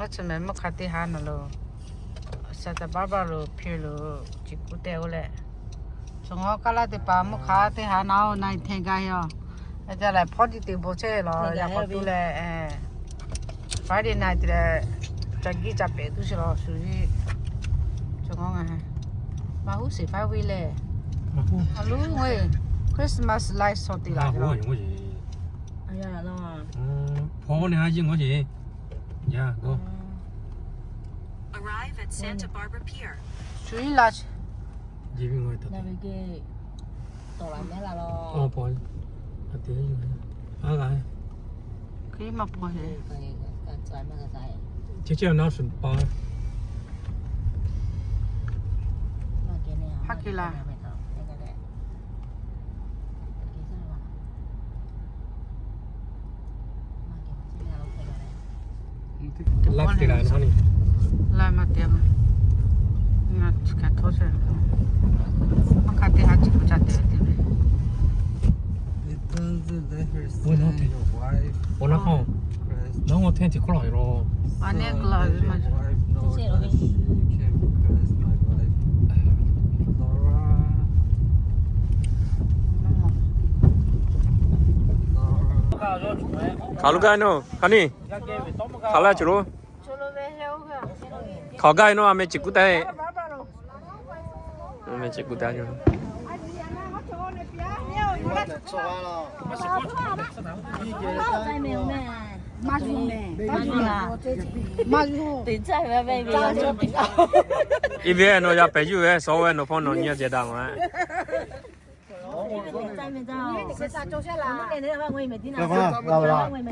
Aˉ chi mehˍ mvuhˇ hk'a teˇ ha na lo, Santa Barbara lo hpiˇ lo, chi kuˇ tehꞈ oˇ leh, chaw ngawˇ kaˇ laˇ teˇ hpaˍ mvuhˇ hk'a teˇ ha na oˇ na hteˇ gaˇ heˆ aˬ. Aˬ ca lehˬ, hpawˇ tiˇ te bon chehˇ law yaꞈ k'awꞈ tuˬ leh, Friday night te leh, ca giˇ ca pehˍ tuˬ sheˍ law shu yiˇ. Chaw ngawˇ ngaˬ, maˇ huˉ sheˍ faˉ ve lehˬ, a loˉ Christmas light showˍ te laˬ. Hpawˇ neˇ ha yiˇ ngawˇ ce. Arrive at Santa Barbara Pier. Shu yiˇ laˇ. Hk'e maˇ hpawˇ heˆ. Hk'aˬ hk'e laˇ. Live te la na ni. Live maˇ te ma. Ngaˬ chi hk'e htawˇ sheˍ. Maˇ hk'a te ha chi hk'e ca te te ve. Oˇ naˉ hk'aw, naˉ ngawˬ hteˇ chi hk'oˆ laˬ ve lo. Maˇ neˇ k'o laˬ ve maˇ. Hk'aˬ lo gaˇ nawˬ hk'aˬ ni. Hk'aˬ laˇ cawˬ lo. Hk'aˬ gaˇ nawˬ a meh chi kuˇ taˍ. A meh chi kuˇ taˍ. Iˉ ve nawˬ yaˇ pehˍ yuˬ ve, suh ve nawˬ hpawˇ nawˬ nyi a ceh daꞈ ma.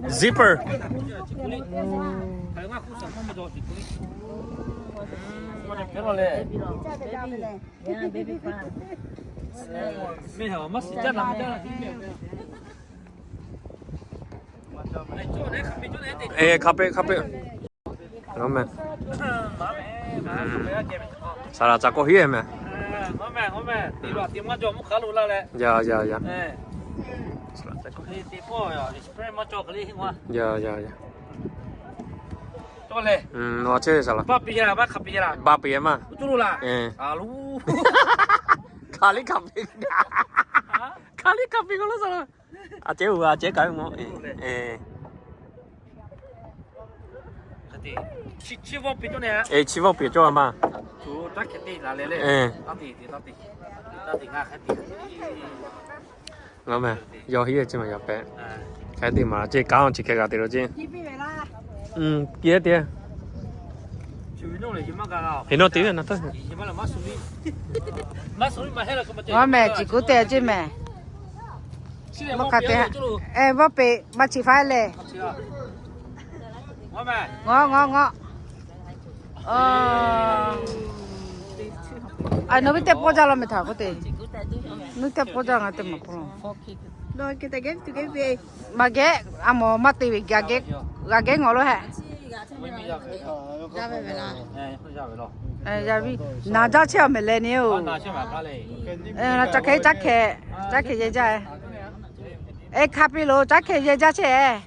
Zipper. Eˬ, hk'a peu-eˬ, hk'a peu-eˬ. Saˍ laꞈ ca k'awꞈ hiˉ meh. Yaˇ, yaˇ, yaˇ. Yaˇ, yaˇ, yaˇ. Nawˬ a chehˇ saˍ laꞈ. Ba peuˬ maˇ. Hk'aˬ liˇ hk'aˬ piˇ, hk'aˬ liˇ hk'aˬ piˇ k'o lo saˍ laꞈ. A cehˉ uiˍ a cehˉ kaꞈ ve mawˬ. Chi vawˇ piˍ cawˇ a maˇ. Ngaˬ meh, yawˇ hiˉ ve ceˇ maˬ yaꞈ pehꞈ. Hk'e te maˬ ceˇ, kanˉ chi hk'e g'a te lo ceˇ. Piˇ tiˉ. Hk'e nawˬ te ve na taˇ. Ngaˬ meh, chi kuˇ te ceˇ meh. Maˇ hk'a te ha. Vawˇ peꞈ maˇ chi faˉ leh. Ngaw, ngaw, ngaw. Nawˬ ve teˇ pawˆ jaˇ law meh htaꞈ k'oˆ te. Nawˬ teˇ pawˆ jaˇ ngaˬ te maˍ pawˆ. Maˇ geh, a mawˬ maˇ te ve, g'a geh ngawˬ lo hehꞈ. Yaˇ ve, naˬ jaˇ chehˇ a meh leh ni oˬ. Caˇ hkeh, caˇ hkeh, caˇ hkeh yehˇ jaˇ. Eˬ, hk'a peꞈ lo caˇ hkeh yehˇ jaˇ chehˇ.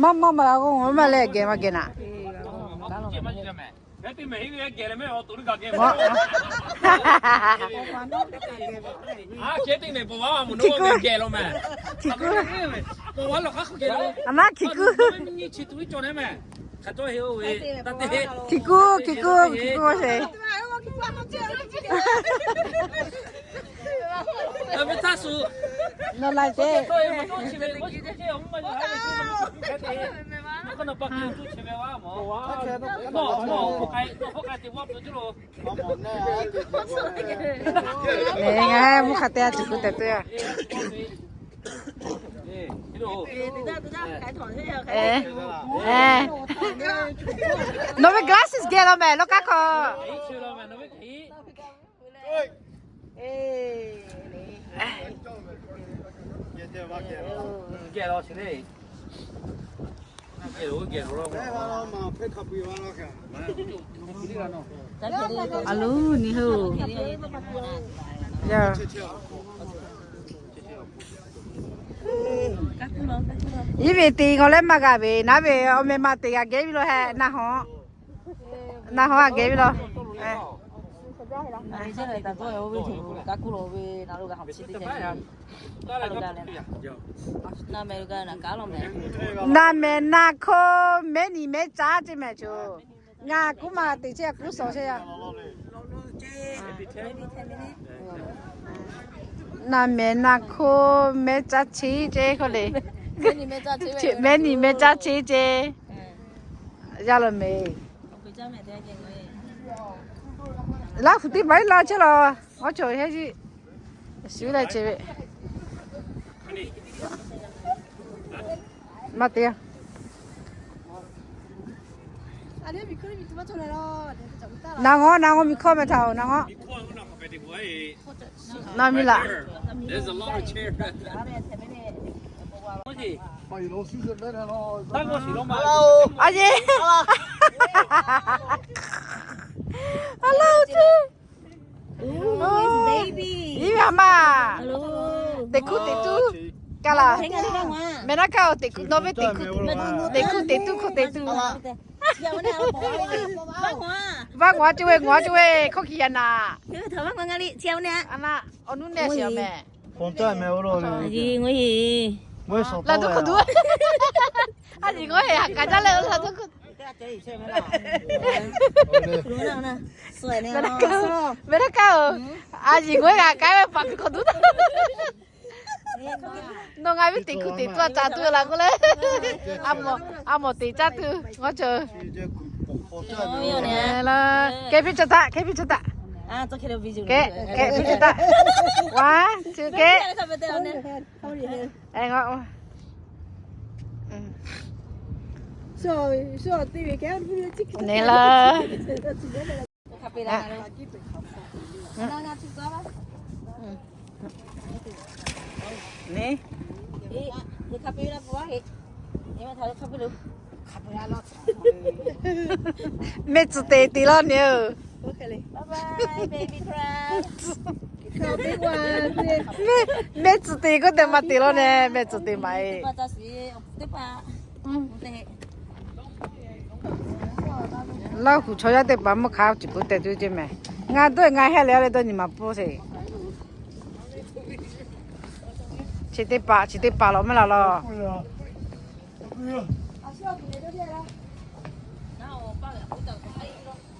Maˇ maˇ maˇ la k'o, maˇ leh geh maˇ geh naꞈ. Hk'e kuˉ, hk'e kuˉ, hk'e kuˉ sheˍ. Nawˬ laiˬ teˇ Eˬ, ngaˬ hui mvuhˇ hk'a te a ciˬ kuˬ tehꞈ te a. Nawˬ ve glasses geh law meh, lawˇ kaˉ hk'aw. Alo, ni ho. Iˉ ve te g'aw leh maˇ g'a ve, naˉ ve awˬ meh ma te g'a geh ve lo heh, naˆ hawˉ. Naˆ hawˉ a geh ve lo. Naˬ mehˍ naˬ hko mehˉ nyi mehˉ caˉ ceˇ mehˍ co. Ngaˬ kuˉ maˬ teꞈ chehˇ kuˉ shawˍ chehˇ yaˇ. Naˬ mehˍ naˬ hko mehˉ caˉ cheˇ ceˇ k'oˆ le. Mehˉ nyi mehˉ caˉ cheˇ ceˇ. Yaˇ lo mehˍ. Laˇ huˍ teˇ maˬ iˉ laˇ chehˇ la. Awˬ cawˬ heh jiˆ. Shu leh ce ve. Maˇ te. Naˬ ngawˬ, naˬ ngawˬ miˬ hkawˇ meh htaꞈ-oˬ, naˬ ngawˬ. Naˬ miˬ laꞈ. A yeˬ. A laˇ-oˬ ceˇ. Iˉ ve a maˇ. Teꞈ hkuˇ teꞈ tuˇ. Kaˇ laˬ. Meh naˉ kaˇ-oˬ, teꞈ hkuˇ nawˬ ve teꞈ hkuˇ teꞈ tuˇ hk'oˆ teꞈ tuˇ. Vaˇ ngawˬ a ce ve, ngawˬ a ce ve, hkawˇ kiˬ yaꞈ naˍ. A naˆ, awˬ nuˉ nehˬ sheˍ mehˍ. Laˬ tuˬ hk'oˆ tuˬ. A yiˬ ngawˬ heˍ haꞈ kaˍ jaˇ leh laˬ tuˬ hk'oˆ. Meh naˉ kaˇ-oˬ. A yiˬ ngawˬ heˍ haꞈ kaˍ ve paˍ kuiˬ hk'awꞈ tuˬ. Nawˬ ngaˬ ve teꞈ hkuˇ teꞈ tuˇ a ca tuˬ laˬ k'oˆ leh. A mawˬ, a mawˬ teꞈ caˇ tuˬ ngawˬ cawˬ. Kehˉ piˇ cawˬ taˆ, kehˉ piˇ cawˬ taˆ. Kehˉ, kehˉ piˇ cawˬ taˆ. Wa, chi kehˉ. Neˬ laˇ. Neˬ. Mehˆ tcuh te te laˇ neˬ-oˬ. Mehˆ tcuh te k'oˆ tehꞈ maˇ te laˇ neˬ, mehˆ tcuh te maˍ e. Laˇ huˍ chaw yaˇ teˇ hpaˍ mvuhˇ hk'a ciˬ k'oˆ tehꞈ tuˬ ceˇ mehˍ. Ngaˬ dawˇ ngaˬ heh leh a leh dawˇ nyi ma pfuhˇ sheˍ. Chi teˇ hpaˍ, chi teˇ hpaˍ lawꞈ mehˉ laˬ law.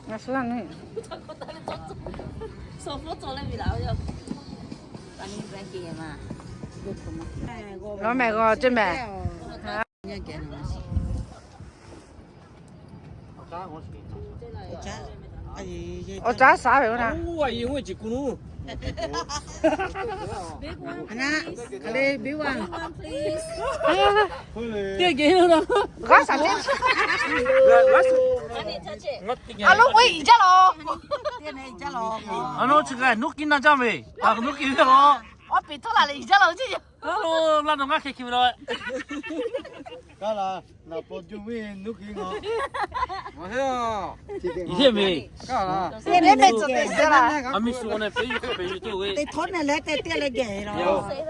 Ngaˬ shu a nyi. Lawˬ mehˍ g'aw ceˇ mehˍ. Awˬ caˉ shaˍ ve oˇ na. Teˇ geh g'a shaˍ ceˇ. A lo k'o iˉ jaˇ law. A lo chi kaꞈ nuˇ kiˉ na jaˇ ve. A nuˇ kiˉ ve a. Awˬ peˍ htawˇ laˬ leh iˉ jaˇ law ceˇ. A lo laˇ nawˬ ngaˇ hkeh hki ve la. Kaˇ laˬ, naˍ paw juˇ ve nuˇ kiˉ ngaˬ. Iˉ heˆ ve. Mehˆ tcuh te iˉ jaˇ laˬ. A miˬ shu awˬ nehˬ peˍ yuˬ hk'e peˍ yuˬ tuˬ ve. Teˇ htawˇ nehˬ leh teˇ tiˉ leh geh laˬ.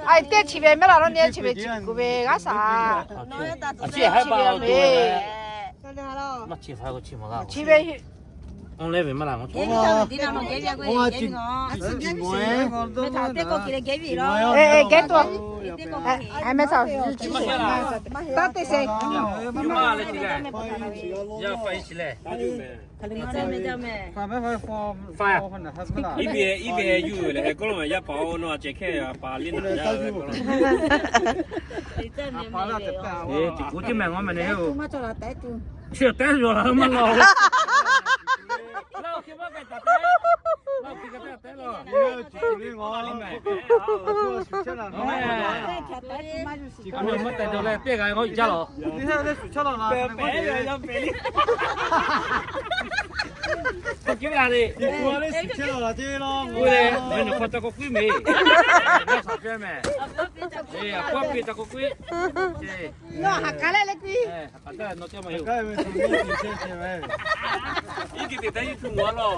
A teˇ chi ve mehˆ laˬ lawˬ nehˬ chi ve chi kuˬ ve g'aˇ shaˍ. Chi hehˉ ba tuˬ ve. Maˇ chi hehˉ k'o chi maˬ g'a. Chi ve. Awˬ leh ve maˇ laˬ ngaˬ. Geh tuˬ. Mehˆ tcuh. Taˇ te sheˍ. Yaˇ pa iˉ chi leh. Iˉ ve, iˉ ve yuˬ leh heh k'oˆ lo mehˍ, yaˇ paˍ-oˬ, nawˬ a ceh hkehˇ a paˍ liˇ naˍ yaˇ ve k'oˆ lo. Eˬ, teꞈ k'oˆ ceˇ mehˍ, ngaw mehˍ ne heˆ-oˬ. Chi teˉ yaw la maˇ law. Maˇ tehˬ dawˬ leh teˇ g'aˇ k'o iˉ jaˇ law. K'oˆ kiˇ ve la le. Iˉ puiˉ le, ngaˬ hui nawˬ hk'aw ca k'awꞈ kuiˉ mehˍ. Nawˬ shaˍ piˇ mehˍ. Eˬ, a k'oˆ piˇ ca k'awꞈ kuiˉ. Nawˬ haꞈ k'aˉ leh leh piˇ. Haꞈ k'aˉ leh nawˬ ca ma yoˬ. Iˉ ki teꞈ taˇ iˉ tuˬ maˍ laˇ.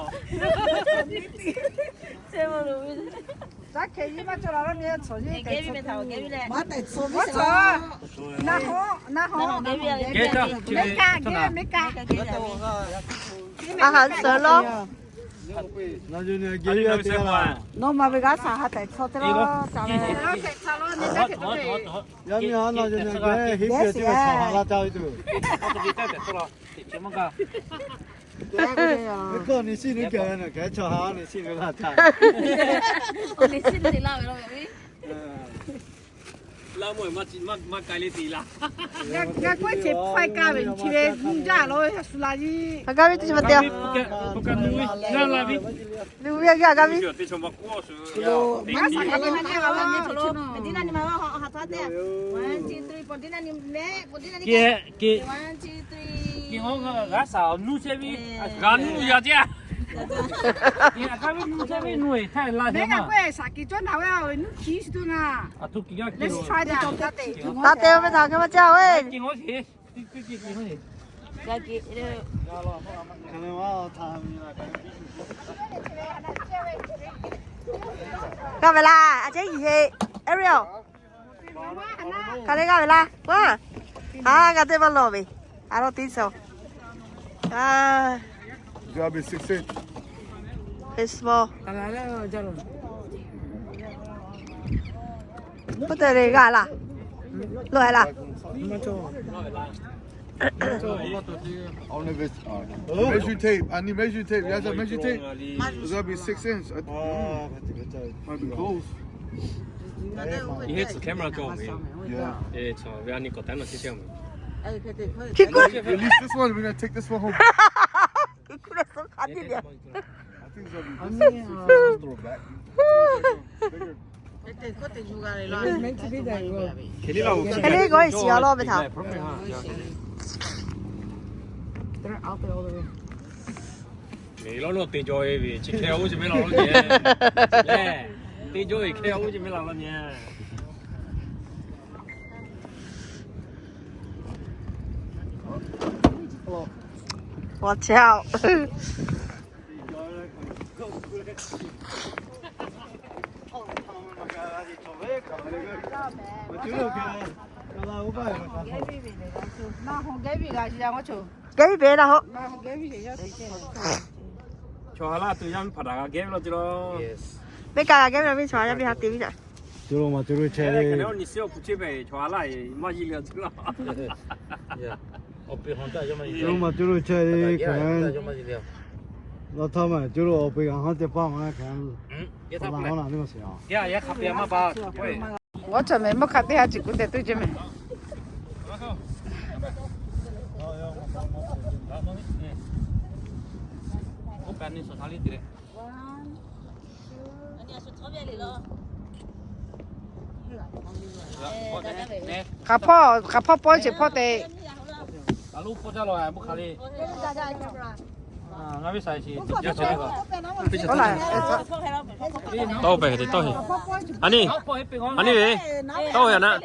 Caˉ hkeh iˉ maˇ cawˬ la lawˉ nyi, cawˬ iˉ tehꞈ cawˬ. Maˇ tehꞈ cawˬ ve, maˇ cawˬ. Naˆ hawˉ, naˆ hawˉ, meˉ kaˆ, meˉ kaˆ. A ha suh lawˉ. Nawˬ ma ve g'aˇ shaˍ ha tehꞈ cawˬ te lawˉ ca ve. Yaˇ miˇ ha nawˬ yoˬ nyi geh heˆ piˇ te ve chaw ha laˇ ca ve tuˬ. Ve kawˇ ni siˉ nuˇ kehˬ ve nawˬ kehˬ chaw ha ni siˉ nuˇ laˇ ca. Laˇ mawˇ maˇ k'ai le te laˇ. G'a k'oˆ ce hpaˇ kaˇ ve chi ve nuˇ jaˇ laˇ ve shu la ji. Aˬ gaˇ ve teˇ chi ma te. Nuˇ ve aˬ gaˇ ve. G'a shaˍ nuˇ chehˇ ve, g'a nuˇ yaˇ chehˇ. G'a ve nuˇ chehˇ ve nuˇ eˬ htaˇ la ve ma. Shaˍ kiˍ cawˇ naˍ ve, nuˇ hkiˉ suh tuˬ ngaˬ. Let's try that. Taˇ te ve htaꞈ hk'e maˇ caˇ ve. G'a ve laˇ, a cehˉ yiˬ he, Ariel. Hk'aˬ le g'a ve laˇ, a, a g'a teˇ maˇ lawˬ ve, a lawˬ teˇ shaw, a, it's small. Oˇ teˇ le g'a laˇ, lawˬ laˇ. I don't know if it's, uh, measuring tape. I need measuring tape. You guys have measuring tape? It's gotta be six inch. I, mm, might be close. Yeah. Release this one. We're gonna take this one home. I think it's gotta be this. It's a little back. Bigger. Hk'e le k'o, iˉ shiˍ a lawˇ ve htaꞈ. Mehˬ lawˇ nawˇ te jaw e ve chi hk'e oˇ chi mehˉ la lawˇ nyi. Lehˬ, te jaw e hk'e oˇ chi mehˉ la lawˇ nyi. Watch out. Geh ve laˇ hoˆ. Chaw ha laˇ tuˬ yaˇ miˇ hpaˍ htaꞈ g'a geh ve law ce law. Meˇ kaꞈ g'a geh ve law, miˇ chaw ha yaˇ miˇ ha te ve htaꞈ. Cawˬ lo maˬ cawˬ lo chehˇ ve. Chaw ha laˇ maˇ yi le ce law. Cawˬ lo maˬ cawˬ lo chehˇ ve hk'e, law htaˇ maˬ cawˬ lo awˬ pui kaꞈ haˉ ceh paˇ maˬ hk'e, g'awˇ chaw mehˍ mvuhˇ hk'a teˇ ha ciˬ kuˬ tehꞈ tuˇ ceh mehˍ. Hk'aˬ hpawˇ, hk'aˬ hpawˇ pawehˇ sheˍ hpawˇ te. Tawˆ pehˬ te tawˆ heˆ. A ni, a ni ve, tawˆ heˆ a naˆ.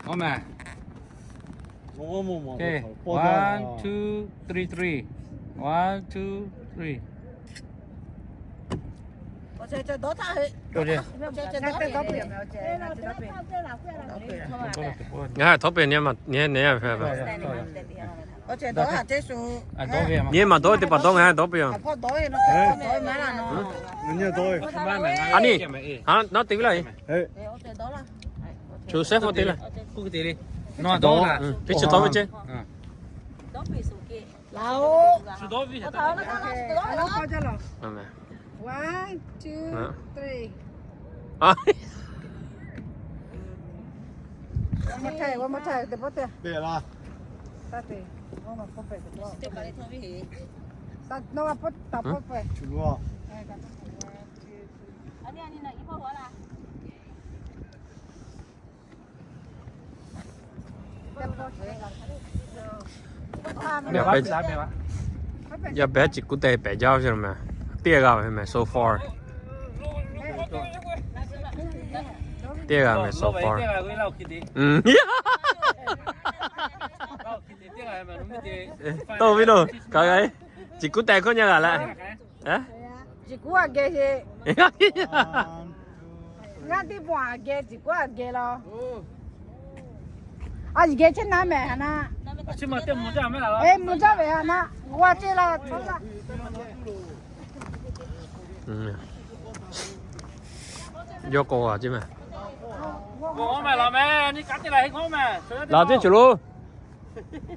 Awˬ meh. Okay, one, two, three, three. One, two, three. Ngaˬ htawˇ pehˬ nyi ma nyi nyi a hpehꞈ ve. Nyi ma dawˇ ve teˇ hpaˍ dawˇ ngaˬ htawˇ pehˬ yoˬ. A ni, ha, nawˉ te ve laˇ. Joseph te laˇ. Teˇ chi tawˇ ve ceˇ. One, two, three. One more time, one more time. Te pawˆ te. Taˇ te. One more time. Yaˇ pehˉ, yaˇ pehˉ chi kuˉ te pehꞈ jaˇ ve meh. Teˇ g'aˇ ve meh, so far. Teˇ g'aˇ meh, so far. Tawˇ ve lo, ka g'a, chi kuˉ te hkawˇ nyaˇ g'a leh. Chi kuˉ aꞈ geh sheˍ. Ngaˇ teˇ pawˆ aꞈ geh, chi kuˉ aꞈ geh la. A yiˬ geh chehˇ naˉ mehˍ ha na. Eˬ, mvuh jaˇ ve ha na. G'aw ceˇ la. Yawˇ k'aw g'a ceˇ meh. Laˬ ceˇ cawˬ lo.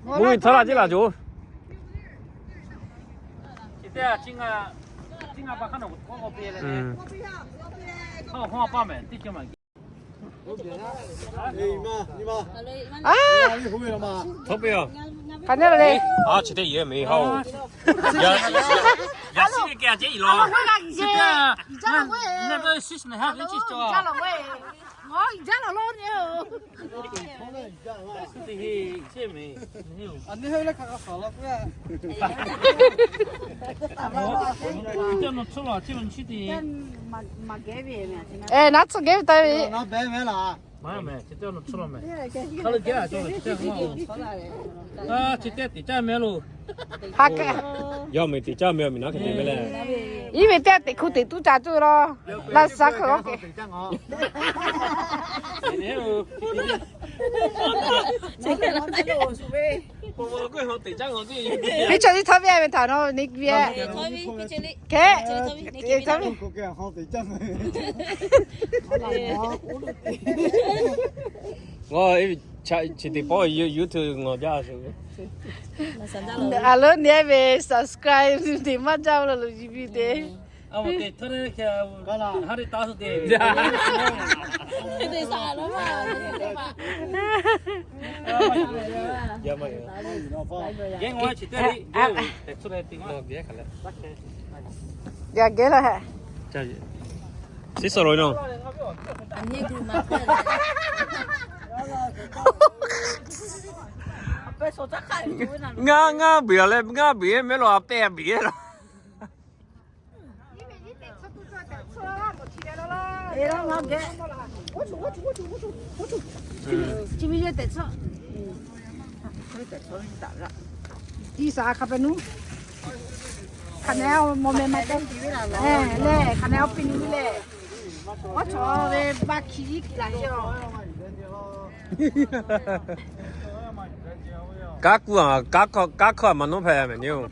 Mvuhˇ miˬ htaˇ laˬ ceˇ laˬ cawˬ. Eˬ, naˉ tcuhˇ geh ve taˇ ve. Ha kehˉ. Yawˇ meh teꞈ caˇ meh, meh naˉ hk'e te ve leh. Iˉ ve teˇ teꞈ hkuˇ teꞈ tuˉ ca tuˬ la. Laˇ suh hk'e. Teˇ chaw tiˉ htawˇ ve a ve htaꞈ nawˬ neˇ ve. Kehˉ. Ngaˬ chi teꞈ pawˆ YouTube ngaˬ jaˇ sheˍ. A leuˉ neˇ ve subscribe teꞈ maˇ jaˇ ve lo lo ji ve teˇ. Yaꞈ geh la hehꞈ. Siˉ suhˍ lo naˬ. Ngaˇ ngaˇ biˬ a leh, ngaˇ biˬ meh lo a pehˇ biˬ la. Chi ve yehˬ tehꞈ chawˇ. Iˉ saˍ hk'a pehꞈ nuˇ. Hk'aˬ nehˬ mawˬ meh maˇ te leh, hk'aˬ nehˬ awˬ piˇ nuˇ leh. Awˬ chawˇ ve ba hkiˬ iˉ kiˬ laˬ sheˍ. Kanˉ kuˇ a, kanˉ hkawˇ a maˇ nawˉ hpehꞈ meh ni oˬ.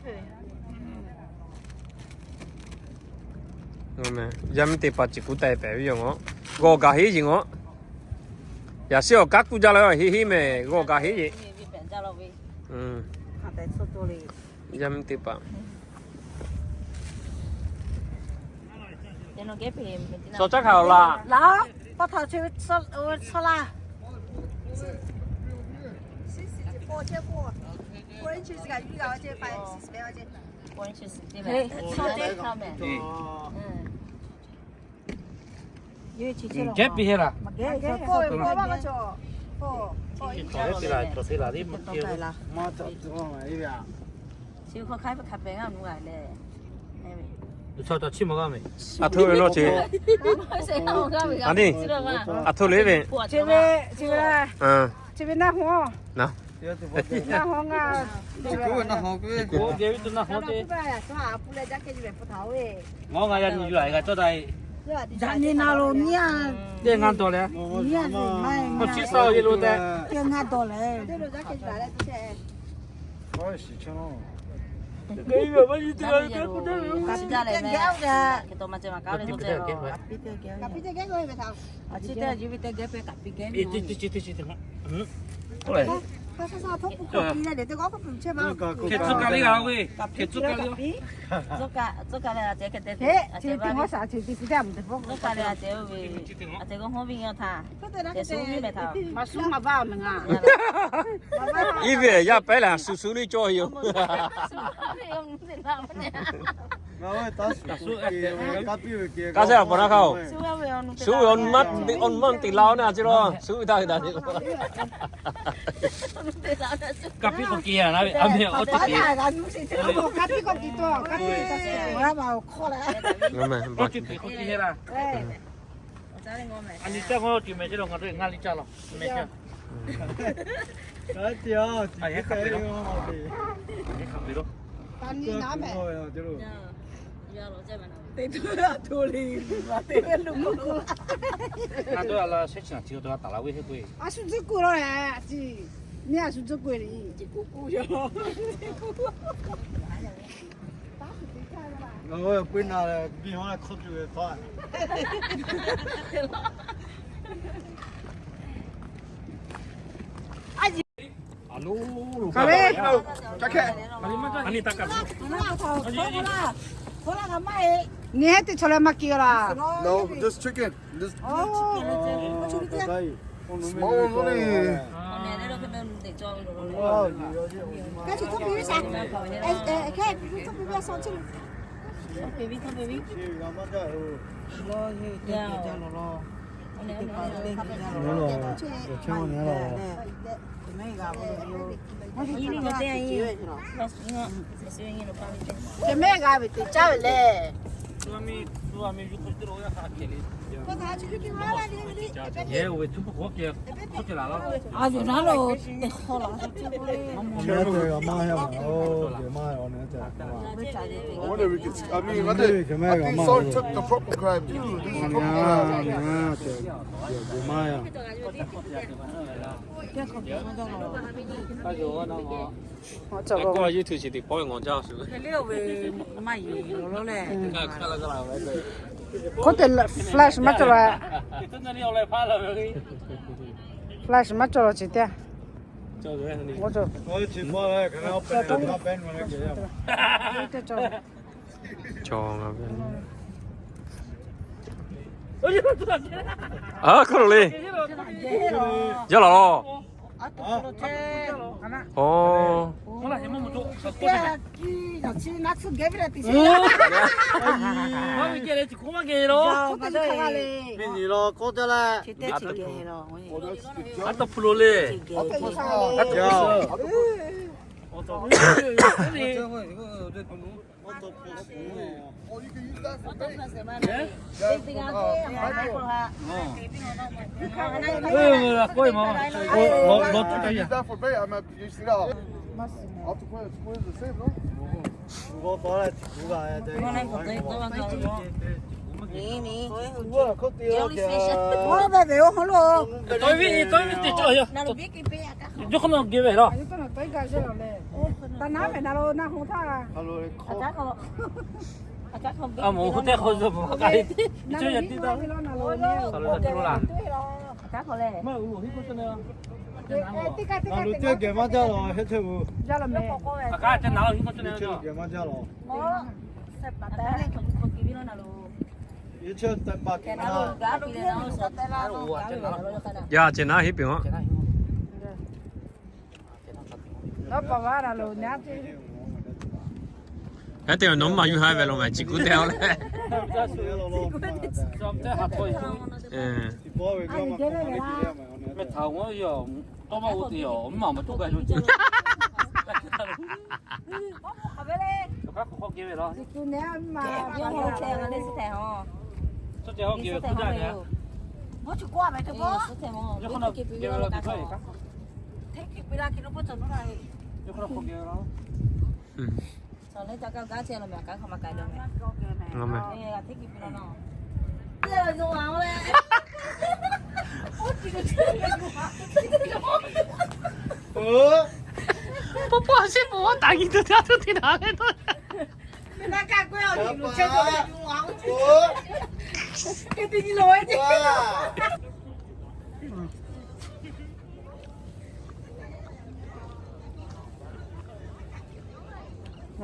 Yaˇ miˇ teˇ hpaˍ chi kuˉ te pehꞈ ve yoˬ. G'awˬ gaˬ heˆ yeˬ ngaˬ. Yaꞈ sheˉ awˬ kanˉ kuˇ jaˇ la heˆ heˆ meh, g'awˬ gaˬ heˆ yeˬ. Yaˇ miˇ teˇ hpaˍ. Chaw caˉ hk'a awˬ laˬ. Laˬ, pa htaꞈ chi ve chaw laˇ. Geh piˇ heh laˬ. Aˬ htoꞈ ve lo ce. Aˬ htoꞈ le ve. Chi ve, chi ve, chi ve naˆ hoˉ. Naˆ hoˉ ngaˬ. Ngaˬ yaˇ nyi yuˬ a g'a cawˇ daꞈ. Yaꞈ nyi na lo nyi a. Teˇ ngaˇ dawˬ leh. Nyi a, maˇ heˆ. K'o chi sa ye lo tehꞈ. Teˇ ngaˇ dawˬ leh. Hk'e tcuhˉ kaˇ le g'a ve, hk'e tcuhˉ kaˇ le. Iˉ ve yaˇ pehˉ lehˬ, shu shu le cawˇ yoˬ. Kaˇ sehˉ a paˍ naˆ hk'aˇ-oˬ, shu ve awˬ maˇ teꞈ la-o naˆ a ciˉ lawˬ, shu ve taˇ ve daꞈ ve. Kaˇ piˇ k'awꞈ ke a, a meh awˬ ceuˬ ke. Kaˇ piˇ k'awꞈ ke tawˇ, kaˇ piˇ k'awꞈ ke tawˇ. A nyi caˇ k'o, tuˬ meh chi lawˬ ngaˬ hui ngaˇ liˇ caˇ lawˬ. Meh caˇ. A shu tcuhˉ kuiˬ la leh, a ciˉ nyi a shu tcuhˉ kuiˬ le. K'oˆ na leh, biˇ hawˉ leh hk'awˇ tuˬ ve hpaˇ. Nyi heˉ teˇ chaw leh maˇ ke laˇ. No, just chicken. Just small one only. Ceh mehˆ g'a ve teꞈ caˇ ve lehˬ. K'oˆ YouTube chi teꞈ pawˆ ve ngaˬ jaˇ shuˍ. K'oˆ te flash maˇ cawˬ la. Flash maˇ cawˬ la chi teˇ. A, hk'aw lo le. Yaˇ laˬ law. Aw. Aˉ tawˇ hpu lo le. Ya, ceh naˉ hiˉ piˬ-oˬ. Yaˇ teˇ nawˬ maˇ yuˬ haˉ ve lo meh, chi kuˉ te-o leh. Pawˆ pawˆ sheˉ pawˆ taˍ nyi tuˬ taˇ tuˬ te daꞈ leh.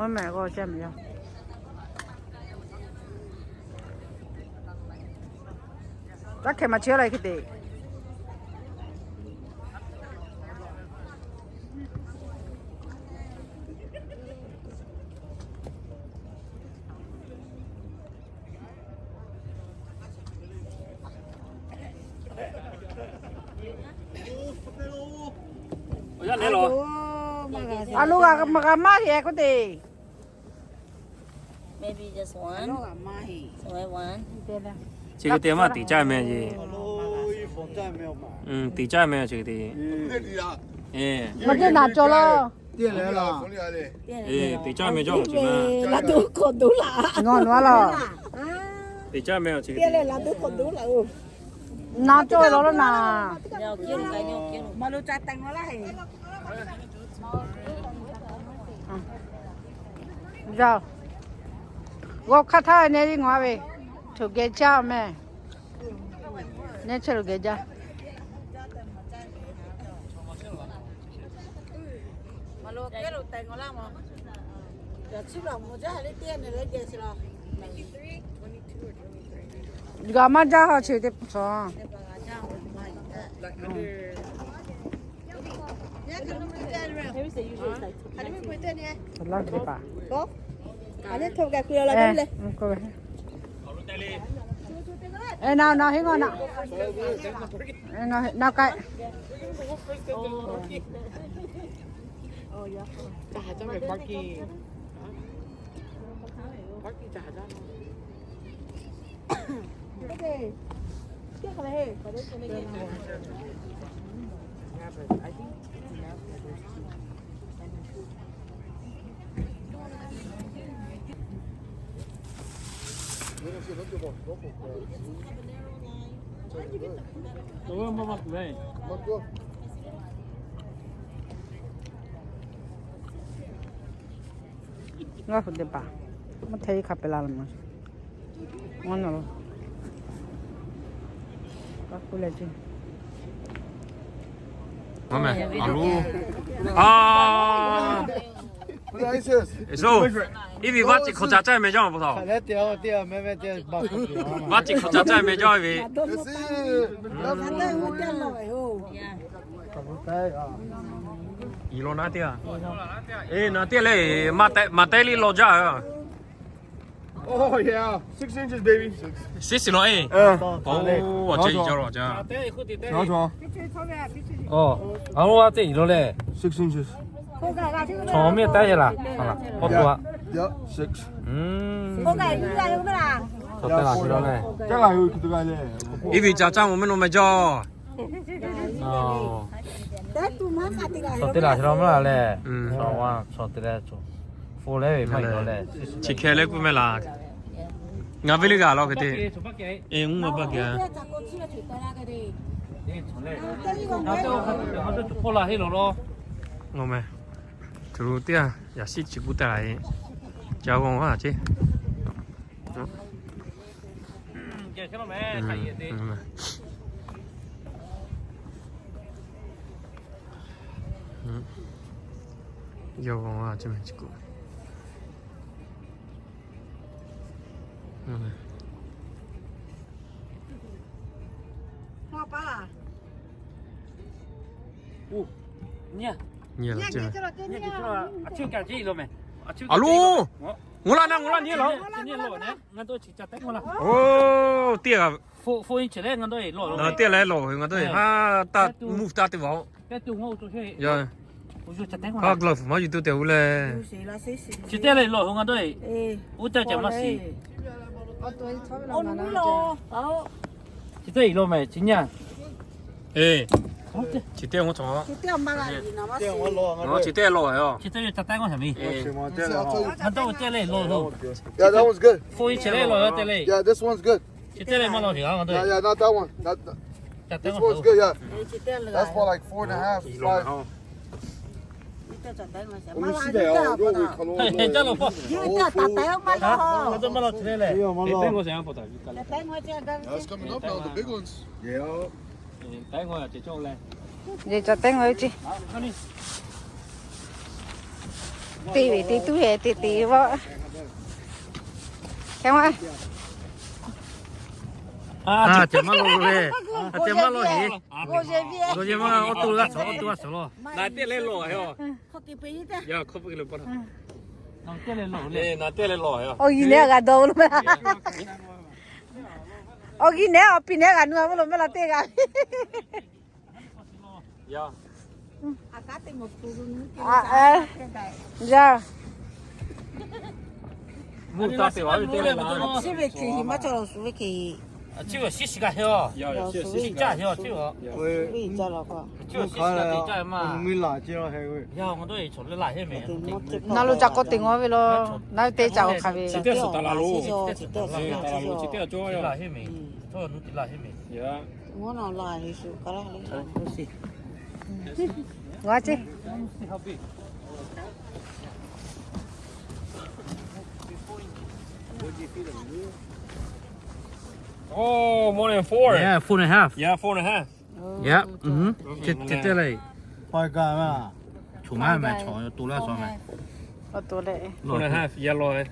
Mehˬ g'aw caˇ mehˬ yaˇ. Taˇ hkeh maˬ chi a la hk'e te. A lo g'a maˇ g'a maˇ hk'e k'oˆ te. Maybe just one. One. Chi hk'e te maˇ tiˍ caˇ meh ce. Tiˍ caˇ meh chi hk'e te. Ngaˬ teˇ naˍ cawˬ laˇ. Tiˍ caˇ meh cawˇ chi ma. Laꞈ to hk'awꞈ doˉ laꞈ. Ngaˬ nawˬ a laˇ. Tiˍ caˇ meh chi hk'e te. Laꞈ to hk'awꞈ doˉ laꞈ-oˬ. Naˍ cawˇ law laˇ naˍ. G'aw hk'aˇ htaˇ nehˇ ve ngaˬ ve, choˬ geh caˇ meh. Nehˇ chehˇ lo geh jaˇ. G'a maˇ jaˇ ha chi teˇ hpaˍ. Naˍ naˍ heˆ ngaˬ naˍ. Naˍ k'ai. Ngaˬ hui teˇ hpaˍ maˇ hte hk'a pehꞈ la le ma. Ngaˬ nawˬ lo k'oˆ leh ce. Ngaˬ meh a lo a. So, iˉ viˉ vaˇ ciˬ hk'awꞈ ca caˇ meh jaˇ ma pa taw. Vaˇ ciˬ hk'awꞈ ca caˇ meh jaˇ ve. Yiˬ law naˉ teˇ a. Eˬ, naˉ teˇ a le, maˇ tehˉ liˇ law jaˇ. Oh yeah, six inches, baby. Six law e. Oˇ, a ce yiˬ jaˇ law jaˇ. Aˬ, a lo a teˇ yiˬ law le. Six inches. Chaw mehˆ taˉ e laˬ. K'awꞈ to a. Six. Chaw teˇ laˬ chi law le. Iˉ viˉ ca caˇ mvuh mehˆ naw meh jaˇ. Chaw teˇ laˬ chi law maˇ laˬ leh. Chaw wa chaw te leh, chaw fo leh ve maˇ yiˬ law leh. Chi hkeh leh k'oˆ meh laˬ. Ngaˬ ve le g'a law hk'e te. Eˬ, mvuhˇ ma baˆ geh. Ngaˬ meh, tuˬ teˇ a yaꞈ shiˉ chi k'oˆ taˍ laꞈ e. Ca g'aw a ce. Yawˇ g'aw a ce meh chi k'o. Nyi laˬ ce. A lo, ngaˬ laˇ na, ngaˬ laˇ nyi laˬ. Oˇ, teˇ g'aˇ. Teˇ g'aˇ leh lawˬ ve ngaˬ dawˇ e ha taˇ mvuhˇ taˇ teˇ vaꞈ-oˬ. Ha glove maˇ yuˬ tuˬ tehꞈ hu leh. Chi teˇ leh lawˬ hui ngaˬ dawˇ e. Oˇ caˇ caˇ maˇ shiˍ. Chi teˇ lawˬ meh chi nyi a. Eˬ, chi teˇ lawˬ. Chi teˇ lawˬ. Chi teˇ lawˬ. Chi teˇ lawˬ ca tehˉ ngaˇ shaˍ mi. Ngaˬ dawˇ teˇ leh lawˬ hui. Four inch leh lawˬ teˇ leh. Chi teˇ leh maˇ lawˬ shiˍ ngaˬ dawˇ e. Ca tehˉ ngaˇ shaˍ. That's for like four and a half, five. Caˇ lawˬ pa. Ngaˬ dawˇ maˇ lawˬ chi teˇ leh. Tehˉ ngaˇ yaꞈ ce cawˇ leh. Yeˬ ca tehˉ ngaˇ ce. Te ve te tuˬ ve te te vawˆ. Hk'e ma. Ceh maˇ lo le. Ceh maˇ lo heˍ. G'aw yehˬ maˇ awˬ to g'a suhˍ, awˬ to g'a suhˍ law. Awˬ g'uˇ nehˉ g'a dawˇ lo ma. Awˬ g'uˇ nehˉ awˬ piˇ nehˉ g'a nu a, mvuhˇ lo maˇ la teˇ g'a. Yaˇ. Chi ve hk'e maˇ cawˬ law, shu ve hk'e. Naˬ lo ca k'awꞈ teꞈ ngaw ve law. Naˬ ve teˇ ca awˬ hk'aˬ ve. Ngaˬ ce. Oh, more than four. Yeah, four and a half. Yeah, four and a half. Yeah. Mm-hmm. Ceh teˇ le. Pawehˇ gaˇ ma. Choˬ maˇ meh, choˬ to laˇ sawˬ meh. Four and a half, yellow. Oˇ,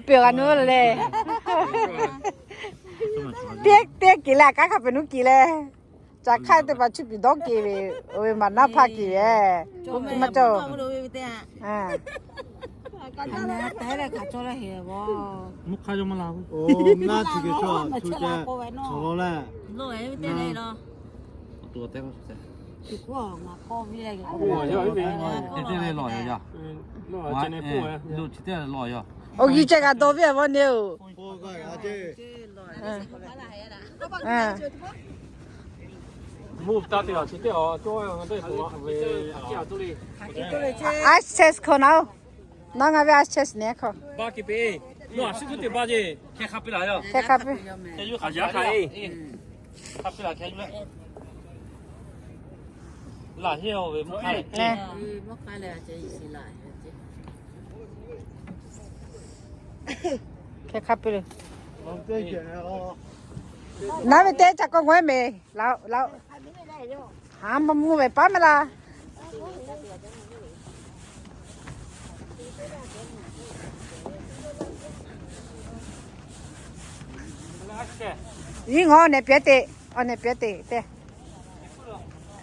peuˬ g'a nuˇ le. Teˇ teˇ kiˬ leh, kanˉ hk'a peu nuˇ kiˬ leh. Ca hk'aˇ teˇ hpaˍ chi piˍ dawˇ keꞈ ve, oˇ ve maˍ naˇ hpaˇ keꞈ ve. Oˇ hk'e maˇ cawˬ. Oˇ g'uˇ ceh g'a dawˇ ve a vawˇ ne oˬ. Ice chest hkawꞈ naˉ oˬ. Naˉ ngaˬ ve ice chest nehˬ hkawꞈ. Hk'e hk'a piˇ. Hk'e hk'a piˇ le. Naˉ ve teˇ ca k'awꞈ g'awˇ meh. Laꞈ laꞈ. Ha, mvuhˇ ve paˉ meh laˇ. Iˉ ngawˬ nehˬ piˇ te, awˬ nehˬ piˇ te te.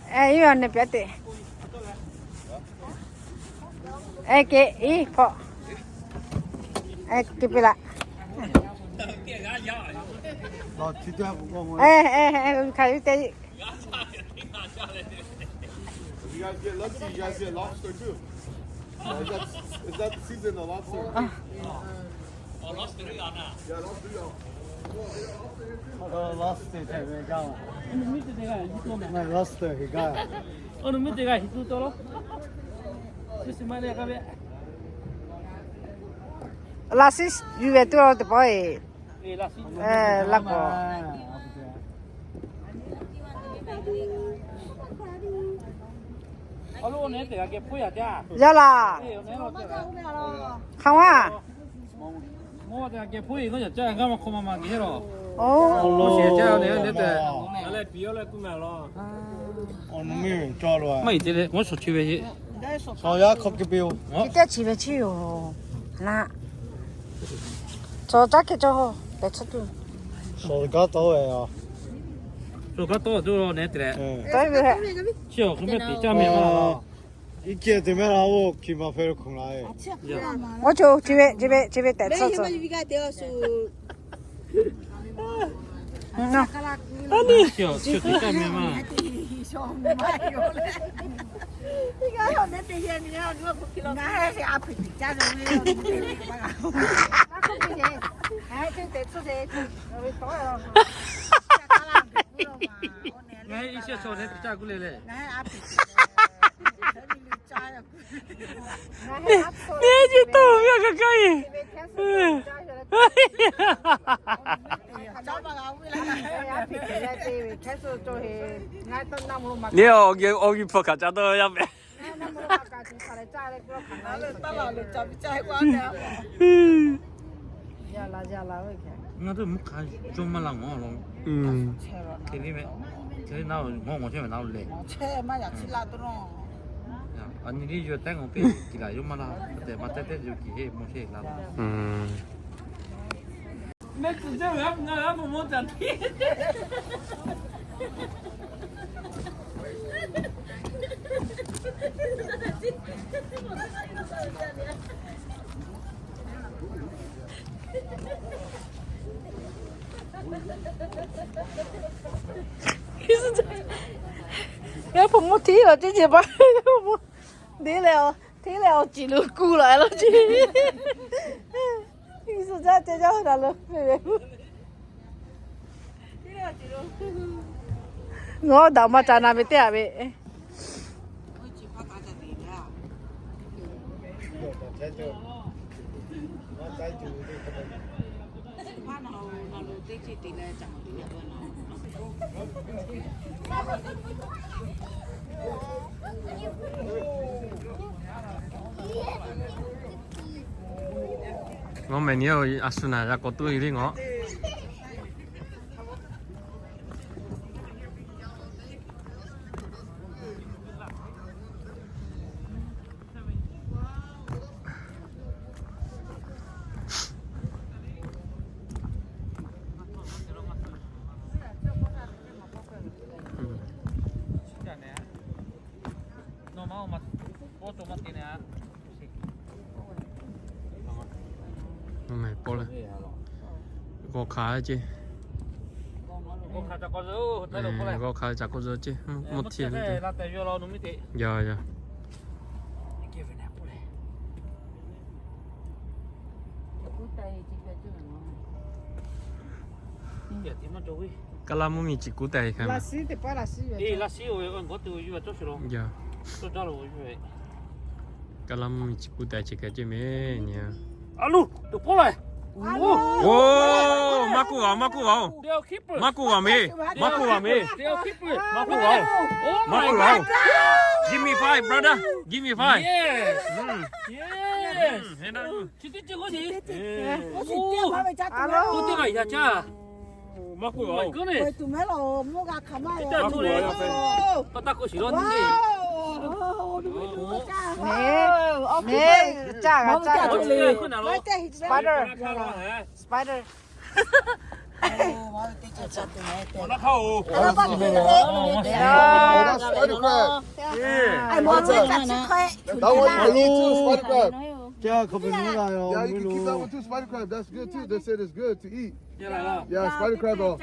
Iˉ awˬ nehˬ piˇ te. Eˬ, ke iˉ hpawꞈ. Eˬ, ke piˇ laꞈ. Eˬ, eˬ, hk'aˬ te. You guys get lucky, you guys get lobster too. Uh, is that, is that the season of lobster? Yeah, lobster. Lobster he got. Lobster he got. Laꞈ shiˉ yuˬ ve tuˬ teˇ pawˆ e. Laꞈ k'awꞈ. Yaˇ laˬ. Hk'aˬ ma. Maˇ heˆ te leh, ngaˬ shawˍ chi ve. Chi teˇ chi ve chi yoˬ. Naˆ. Chaw caˉ hkeh cawˇ tehꞈ chaˇ tuˬ. Shawˍ g'aˇ tawˇ ve yoˬ. Shawˍ g'aˇ tawˇ tuˬ nehˬ te leh. Chi awˬ hk'e mehˆ tiꞈ caˇ meh maˇ laˬ. Iˉ kehˬ te mehˆ laˬ oˬ, hki ma hpehꞈ lo hk'oˆ laˬ e. Oˇ, chi ve, chi ve, chi ve tehꞈ chaˇ tuˬ. Ngaˬ hui iˉ shehˍ chaw nehˬ teˇ caˇ guˇ le le. Nehˬ chi toˇ ve kaꞈ kaˇ e. Nehˬ awˬ g'uˇ hpfuhˇ hkanˍ ca dawˇ yaˇ meh. Ngaˬ tuˬ mvuhˇ hk'a cawˇ maˇ la ngawˬ lo. Hk'e le meh, hk'e le naˉ ngawˬ ngawˬ chehˇ ve naˉ leh. Aˬ nyi liˇ yawˇ tehˉ ngaˬ piˇ kiˬ laˬ yoˬ maˇ laˇ, te ma tehˉ tehˉ yoˬ kiˬ heˆ mawˇ heˆ laˇ. Mehˆ tuˬ jaˇ ve aˉ pu ngaˇ ve aˉ pu mawˇ caˬ tiˉ. Yaˇ hpu mawˇ hteˇ laˬ ceˇ ceˇ pa, yaˇ hpu mawˇ deˇ leh, hteˇ leh awˬ ciˍ lo kuˬ laˬ lo ceˇ. Yeˍsuˆ caˇ ceh jaˇ ve daꞈ lo. Ngaˬ daꞈ maˇ ca na ve teˇ aꞈ ve. Ngaw mehˬ nyi a shu naˬ yaꞈ k'awꞈ tuˉ e le ngaw. G'aw hk'aˬ ceˇ. G'aw hk'aˬ caꞈ k'awꞈ zuhꞈ ceˇ. Mvuhˇ htiˇ. Yaˇ yaˇ. Kaˇ laˇ mvuhˇ miˬ ciˍ kuˉ tehꞈ e hk'e. Kaˇ laˇ mvuhˇ miˬ ciˍ kuˉ tehꞈ chi hk'e ceˇ mehˬ nyi. Oˇ, maˇ k'oˆ g'a, maˇ k'oˆ g'a-oˬ. Maˇ k'oˆ g'a mehˬ. Maˇ k'oˆ g'a mehˬ. Maˇ k'oˆ g'a-oˬ. Maˇ k'oˆ g'a-oˬ. Give me five, brother. Give me five. Maˇ k'oˆ g'a-oˬ. Spider. Spider. That one, you too, spider crab. Yeah, you can keep that one too, spider crab. That's good too. They said it's good to eat. Yeah, spider crab. Oh,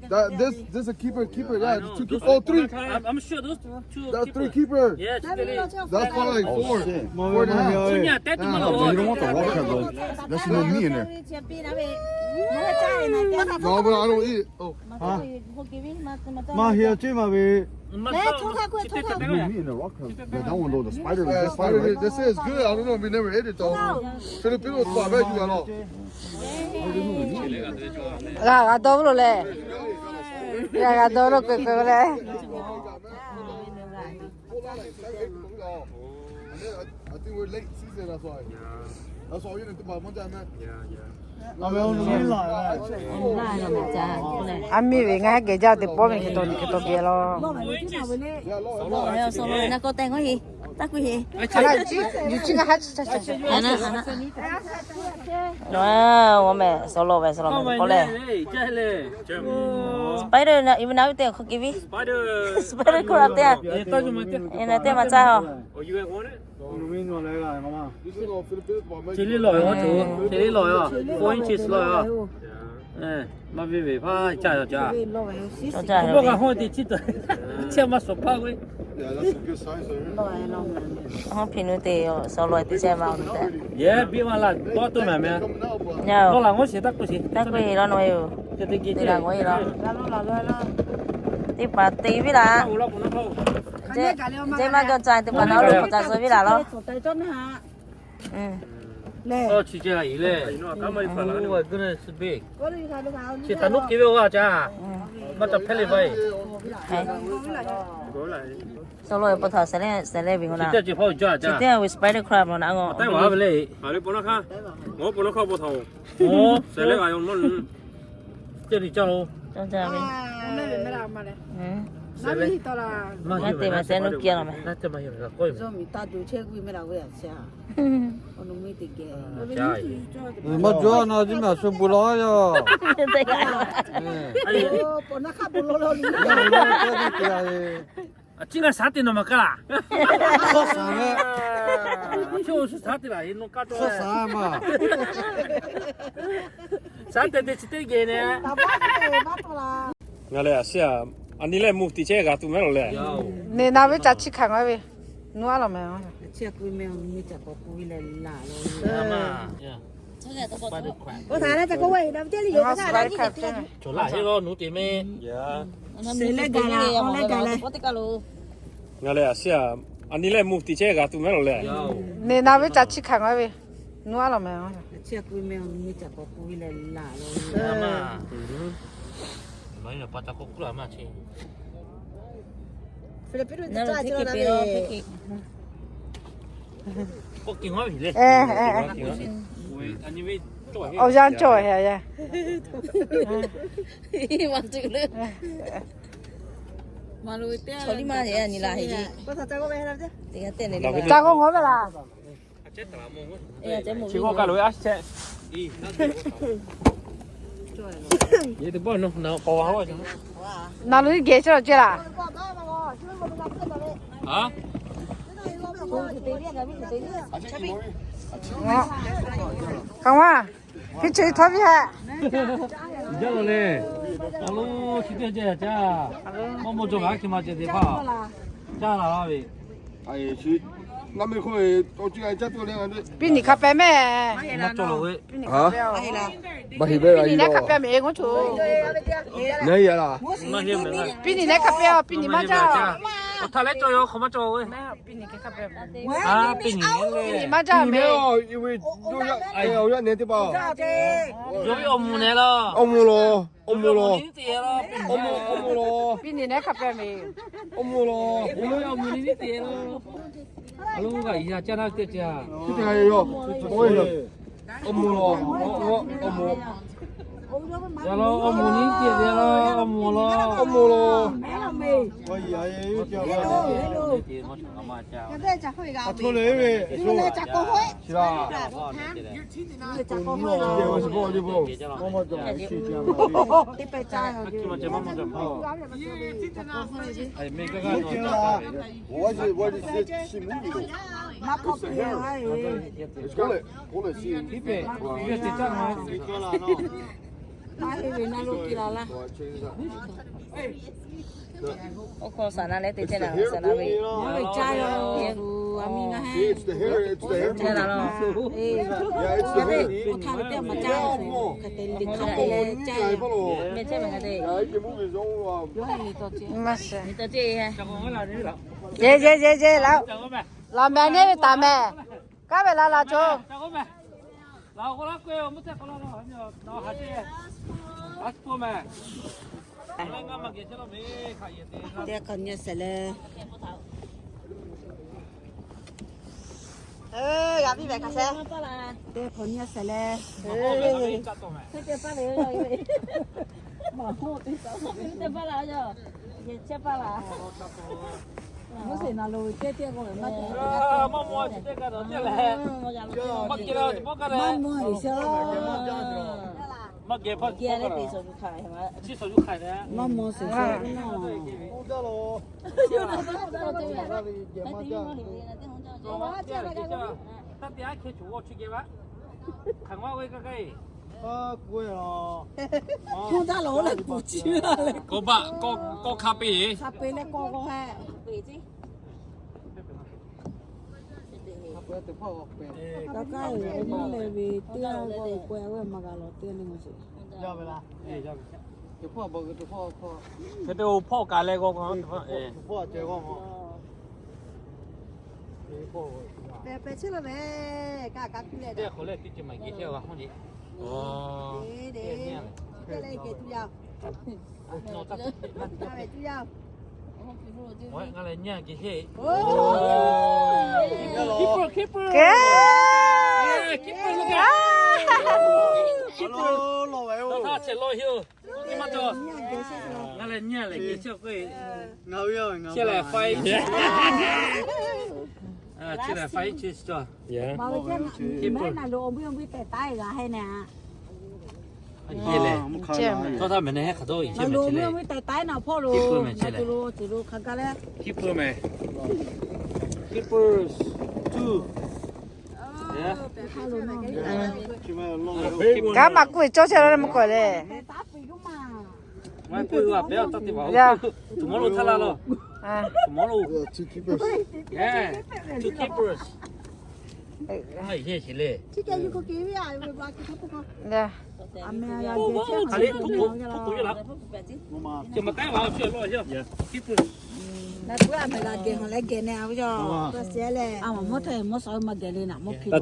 that this this a keeper, keeper. Yeah, two keeper. Oh, three. I'm, I'm sure those two. That's three keeper. Yeah, that's probably like four. Four and a half. Yeah. You don't want the raw crab though. There's no meat in there. No, but I don't eat it. Oh. Maˇ heˆ ceˇ maˇ ve. There's no meat in the raw crab. But that one though, the spider, the spider, right? They say it's good. I don't know. We never ate it though. Filipino tawˍ ve yuˬ a law. G'a g'a dawˇ ve lo leh. G'a g'a dawˇ ve lo k'o k'o leh. I think we're late season, that's why. That's why we didn't think about Monday, man. Aˉ miˇ ve ngaˬ heh geh jaˇ teꞈ pawˆ ve hk'e taw hk'e taw geh law. Naˬ k'awꞈ tehꞈ k'oˆ heˆ. Taˇ k'oˆ heˆ. Yuˬ chi ngaˬ ha chi cha cha. Awˬ mehˬ suh law ve suh law ve k'oˆ leh. Spider na iˉ ve na ve teˇ hk'aˇ kiˇ viˉ. Spider crab teˇ. Eˬ, na teˇ ma caˇ a. Chi liˇ lawˬ ve, chi liˇ lawˬ ve, four inches lawˬ ve. Maˇ ve ve hpaˇ caˇ yaˬ caˇ. K'o maˇ g'a hawˇ te chi taw, chi maˇ suhˍ hpaˇ ve. Hawˇ hpiꞈ nu te suh law te chehˇ ma. Yehˬ biˇ maˇ laˇ tawˆ toˆ naˍ meh. Nawˬ laˬ ngaˬ shiˍ taˇ k'oˆ shiˍ, taˇ k'oˆ e law nawˬ yoˬ. Te g'a ngaˬ e law. Teˇ hpaˍ te viˉ laꞈ. Jehˇ maˇ gaˬ ca teˇ hpaˍ na lo k'awꞈ ca suh viˉ laꞈ law. Chi ceh a i le. Chi taˍ nuˉ kehˬ ve g'a ca. Maˇ ca hpehˇ le vaˇ e. Suh law e pa htaꞈ sehˍ lehˇ sehˍ lehˇ ve ngaˬ na. Chi teˇ ve spider crab law na ngaˬ. Taiˉ wa ve le. Ngaˬ hui pa naˇ hk'aˇ, ngaˬ hui pa naˇ hk'aˇ pa htaꞈ-oˬ. Sehˍ lehˇ g'a yaw maˇ nu. Ceh tiꞈ caˇ lo. Caˇ caˇ ve. Maˇ te maˇ seh, nuˇ kiˇ law meh. Maˇ cawˬ na, jiˇ maˬ shu bon lawˬ yoˬ. Aˉ, ciˉ ngaˇ shaˉ te nawˬ maˬ kaˇ laˬ. Shaˉ shaˉ ve. Shaˉ shaˉ maˬ. Shaˉ te te chi teˇ geh ne. Ngaˬ lehˬ a shiˉ a, a nyi lehˬ mvuhˇ tiꞈ chehˇ g'a tuˬ mehˉ lawˬ lehˬ. Neˬ na ve caˬ chi hkanˍ maˇ ve, nuˇ aˉ lawˬ meh. Ngaˬ lehˬ a shiˉ a, a nyi lehˬ mvuhˇ tiꞈ chehˇ g'a tuˬ mehˉ lawˬ lehˬ. Neˬ na ve caˬ chi hkanˍ maˇ ve, nuˇ aˉ lawˬ meh. Awˬ yanˇ cawˬ heh yaˇ. Caˬ k'o ngawˬ ve laˬ. Chi k'o ka lo a shehˆ. Na lo iˉ geh chi lo ce laˬ. Kaꞈ maˇ, hk'e che htawˇ viˇ hehꞈ. Jaˇ lo le. A lo chi teˇ jaˇ caˇ. Maˇ mawˇ jaw kaꞈ hk'e maˇ ceh teˇ hpaˍ. Caˇ laˬ laˇ ve. Piˇ niꞈ hk'a peh mehˍ. Piˇ niꞈ lehˬ hk'a peh mehˍ, ngaˇ choˬ. Piˇ niꞈ lehˬ hk'a peh, piˇ niꞈ maˇ jaˇ. Awˬ htaꞈ leh cawˬ yoˬ, hk'aˬ maˇ cawˬ ve. Piˇ niꞈ maˇ jaˇ mehˍ. Awˬ moˍ lawˬ. Awˬ moˍ lawˬ. Awˬ moˍ lawˬ. Piˇ niꞈ lehˬ hk'a peh mehˍ. Awˬ moˍ lawˬ. Awˬ moˍ lawˬ. A lo kaꞈ yaꞈ caˇ naˇ teˇ ceuˬ. Awˬ moˍ lawˬ. Awˬ moˍ. Yaꞈ lawˬ awˬ moˍ nyi teˇ ceuˬ yaꞈ lawˬ, awˬ moˍ lawˬ. Awˬ moˍ lawˬ. Oˇ hk'aw saˍ na leh te chehˇ na, saˍ na ve. Yehˬ g'uˬ a mi na he. Chehˇ la lawˬ. Oˇ htaˇ ve teˇ maˬ caˇ. Hk'e te liꞈ hk'a te leh caˇ ve. Mehˆ chehˇ mehˍ hk'a te. Yehˬ g'uˬ, yehˬ g'uˬ, yehˬ g'uˬ laˬ. Laˬ mehˍ neˇ ve taˍ mehˍ. Kanˉ ve la la co. Teˇ hk'awꞈ nyi a shehˍ le. G'a piˇ ve hk'a shehˍ. Teˇ hk'awꞈ nyi a shehˍ le. Mvuhˇ seˍ na lo ve teˇ teˇ k'o ve maˇ te. Maˇ mawˬ ve sheˍ. Maˇ mawˬ sheˍ. Kawˇ baˆ, kawˇ hk'a peˇ. Hk'a peˇ leh kawˇ kawˇ hehˆ. Ka kaˇ ve nyi leh ve teˇ g'aˇ g'aw ve k'awehˇ ve maˇ g'a lawˬ teˇ g'aˇ le ma sheˍ. Hk'e te awˬ hpawˇ kaꞈ leh g'aw k'o, pehꞈ pehꞈ chehˇ la mehˍ, kaꞈ kaꞈ kuˇ leh teˇ hk'awꞈ leh teˇ ceuˬ maˬ geh chehˇ g'a hawˉ le. Teˇ leh geh tuˬ yaˇ. Ngaˬ lehˬ nyi a geh heˆ. Keeper, keeper. Keeper lo kaꞈ. Keeper lo kaꞈ. Taˇ htaˇ chehˇ lawˬ heˆ oˬ. Ngaˬ lehˬ nyi lehˬ geh chehˇ k'o, chehˇ lehˬ five, chehˇ lehˬ five inches cawˬ. Mehˉ na lo awˬ buiˇ awˬ buiˇ tehꞈ taiˉ g'a heh na. Tawˇ htaˇ mehˍ ne heh hk'aˬ dawˇ i chehˇ mehˍ chehˇ leh. Awˬ buiˇ tehꞈ taiˉ na hpawˇ lo, Keeper mehˍ chehˇ leh. Keeper mehˍ. Keepers two. Kanˉ maˇ k'oˆ ve cawˇ chehˇ la leh mvuhˇ k'awꞈ leh. Tomorrow htaˇ la lo. Tomorrow. Yeah, two keepers. Taꞈ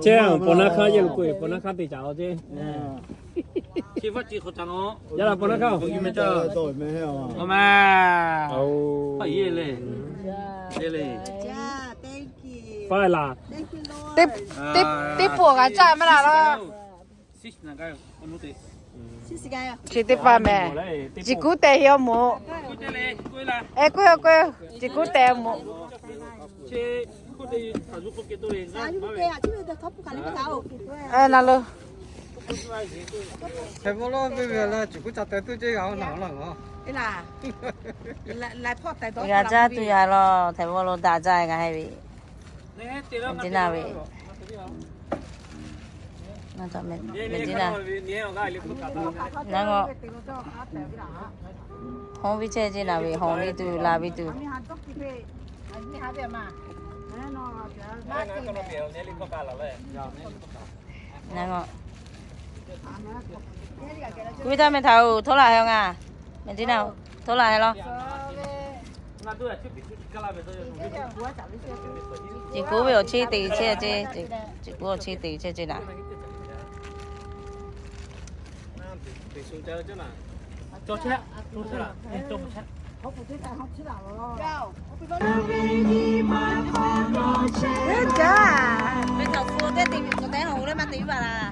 chehˇ, paw naˇ hk'aˇ yehˬ lo k'oˆ ve, paw naˇ hk'aˇ te caˍ lo ceˇ. Chi vaˇ ci hk'aw caˍ lo. Yaˇ laˬ paw naˇ hk'aˇ-oˬ. Awˬ ma. Awˬ. Faˉ laˬ. Teˇ, teˇ, teˇ pawˆ g'a caˇ maˇ laˬ laˇ. Chi teˇ hpaˍ mehˍ. Ciˍ kuˉ teh heˆ awˬ moˍ. Ehˉ, k'oˆ-oˬ, k'oˆ-oˬ. Ciˍ kuˉ teh awˬ moˍ. Ehˉ, na lo. Htaiˍ vawˆ lo ve ve la, ciˍ kuˉ ca teh tuˬ ceˇ g'a-oˬ na la. G'a caˇ tuˬ yaˇ la, htaiˍ vawˆ lo daꞈ jaˇ g'a heh ve. Teˇ naˇ ve. Mehˍ teˇ naˇ. Naˉ ngawˆ. Hawˇ ve chehˇ ceˇ naˍ ve, hawˇ ve tuˬ la ve tuˬ. Naˉ ngawˆ. Kuˇ ve htaˇ meh htaꞈ-oˬ, htoˇ laˬ heh ngaˬ. Mehˍ teˇ naˇ, htoˇ laˬ heh law. Ciˍ kuˉ ve awˬ cheˇ te chehˇ ceˇ, ciˍ kuˉ awˬ cheˇ te chehˇ ceˇ naˍ. Teˇ caˉ, mehˬ htaꞈ hpu teˇ te ve k'awꞈ te hawˬ-oˬ leh maˇ te baˬ laˇ.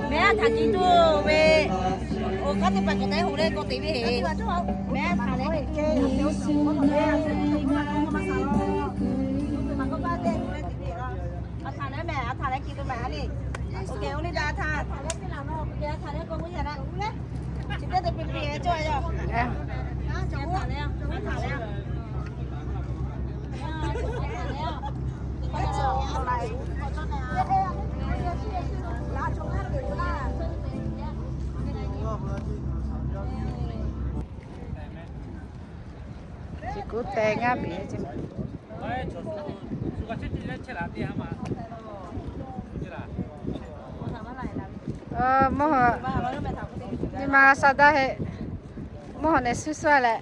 Mehˬ a htaꞈ tiˉ tuˬ ve, awˬ hk'aˇ teˇ hpaˍ k'awꞈ te hawˬ leh k'awꞈ te ve heˆ. Mehˬ a htaꞈ leh, a htaꞈ leh mehˬ, a htaꞈ leh kiˬ tuˬ mehˬ a le. Oˇ hk'e, oˇ leh daꞈ a htaꞈ, a htaꞈ leh k'awꞈ k'oˆ yaꞈ na. Chi teˇ te piˇ piˇ cawˇ yaˇ. Ciˍ kuˉ teh ngaˇ piˍ ceˇ. Mawˇ, nyi ma g'a sha daˇ heˆ. Mawˇ hawˬ nehˬ suhˉ suhˉ leh.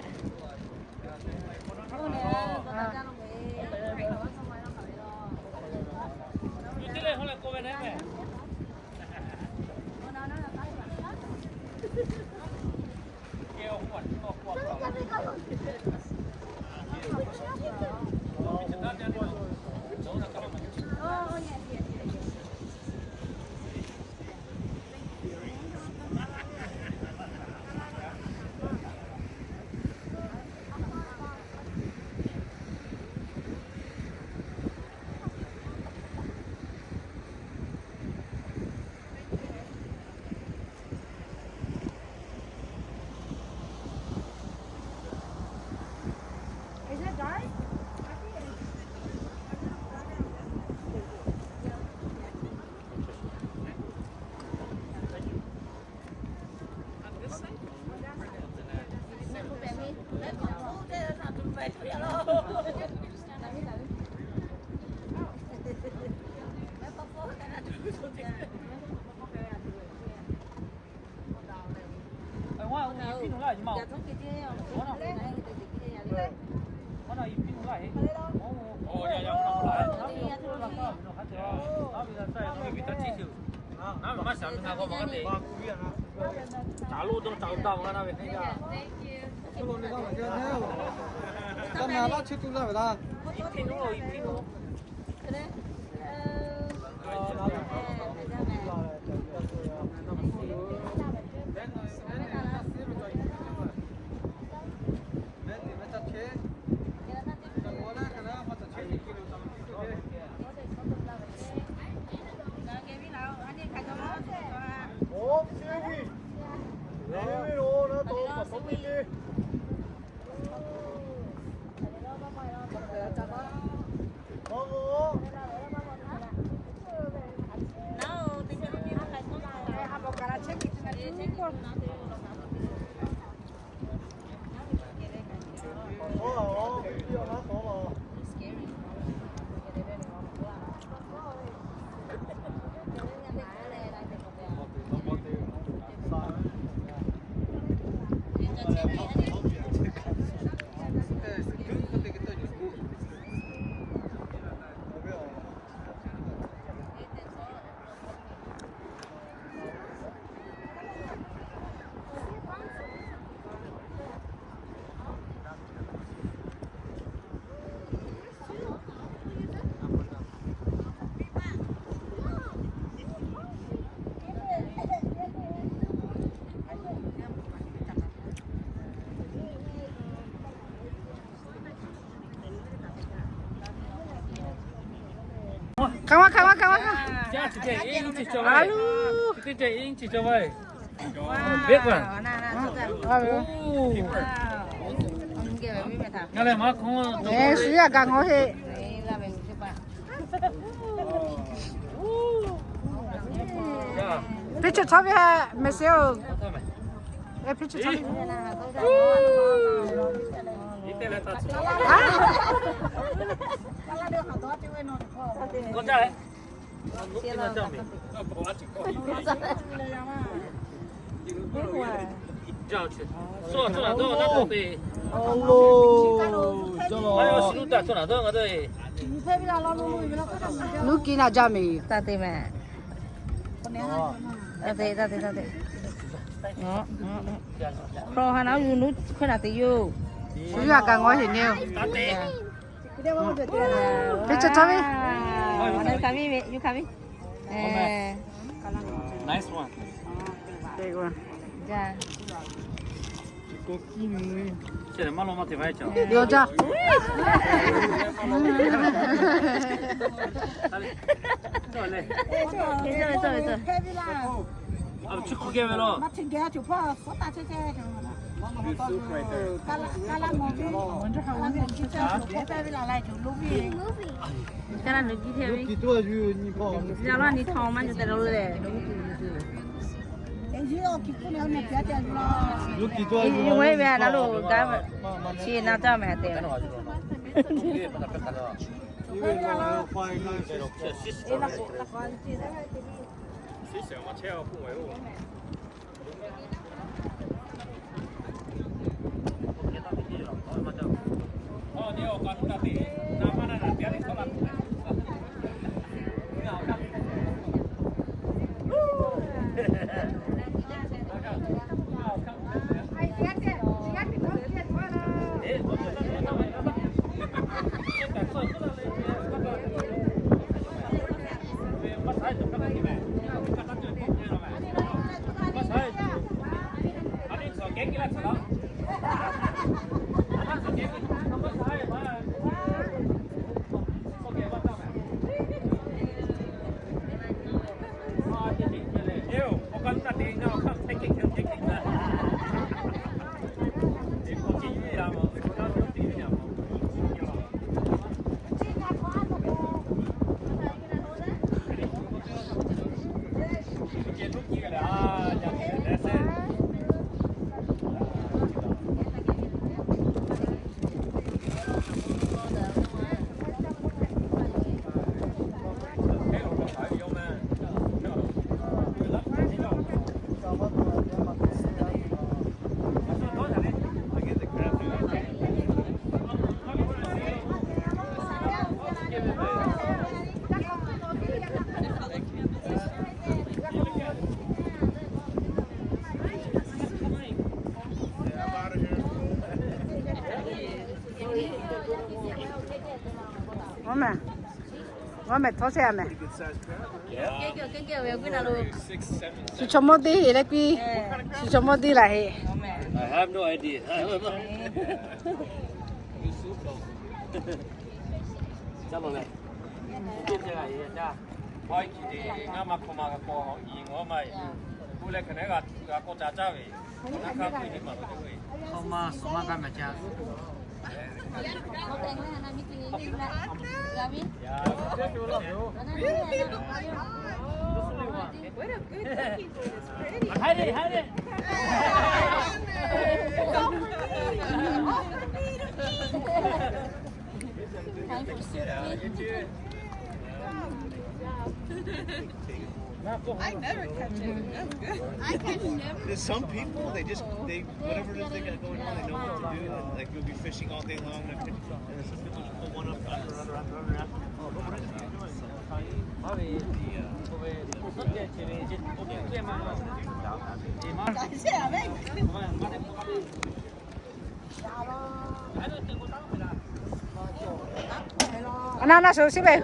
Hk'aˬ ma, hk'aˬ ma, hk'aˬ ma, hk'aˬ ma. Alu. Big one. Ngaˬ lehˬ maˇ hk'aw. Shu yaˇ gaˬ ngaw heˆ. Picture htawˇ ve ha, mehˬ seˍ oˬ. Picture htawˇ ve. Luˉ kiˇ naˆ jaˇ mehˍ. Taˇ te mehˍ. Taˇ te, taˇ te, taˇ te. Hk'aw ha naˉ yuˬ nuˇ hkawˇ naˬ te yoˬ. Shu yaˇ kaꞈ ngaw heˆ nyi oˬ. Picture htawˇ ve. Nice one. Chi hk'oˆ kehˬ ve laˬ. Kaˇ laˇ nuˬ jiˇ hteˇ ve. Yaˇ laˇ ni htaw maˇ nyi tehꞈ la le. Yawˇ kiˬ tuˬ a yuˬ ve a naˉ lo gaˇ ve. Chi na caˇ mehˍ te. Awˬ mehˍ, awˬ mehˍ htawˇ chehˇ a mehˍ. Shu chaw mawˇ deˇ heˆ leh piˇ. Shu chaw mawˇ deˇ laˬ heˆ. I have no idea. Caˇ lawˬ leh. Teˇ ceuˬ g'a e caˇ. Hawˉ kiˬ te ngaˇ ma hk'aw ma g'a k'aw i ngaw maˇ e. K'oˆ leh hk'e ne g'a k'aw ca caˇ ve. Naˇ hk'aˇ hk'e ne maˇ lawˬ ve. Hk'aw ma suhˍ maˇ g'a mehˍ caˇ. I never catch it. That's good. I can never. There's some people, they just, they, whatever it is they got going on, they know what to do. And, like, you'll be fishing all day long, and then people just pull one up after another, after another, after another. Oh, what is he doing? A na na shu shiˉ ve.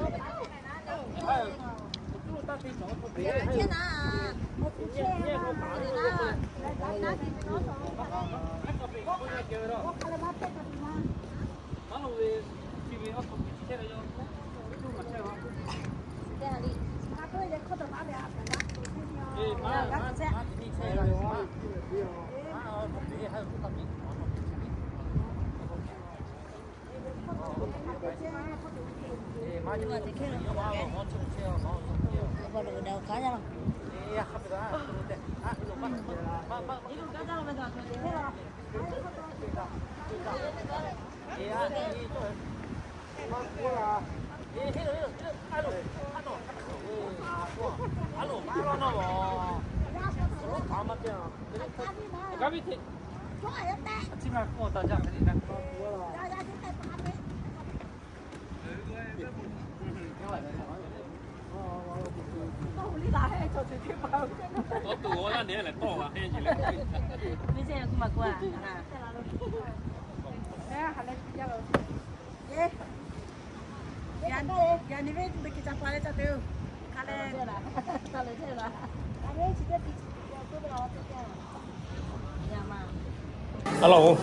Alo.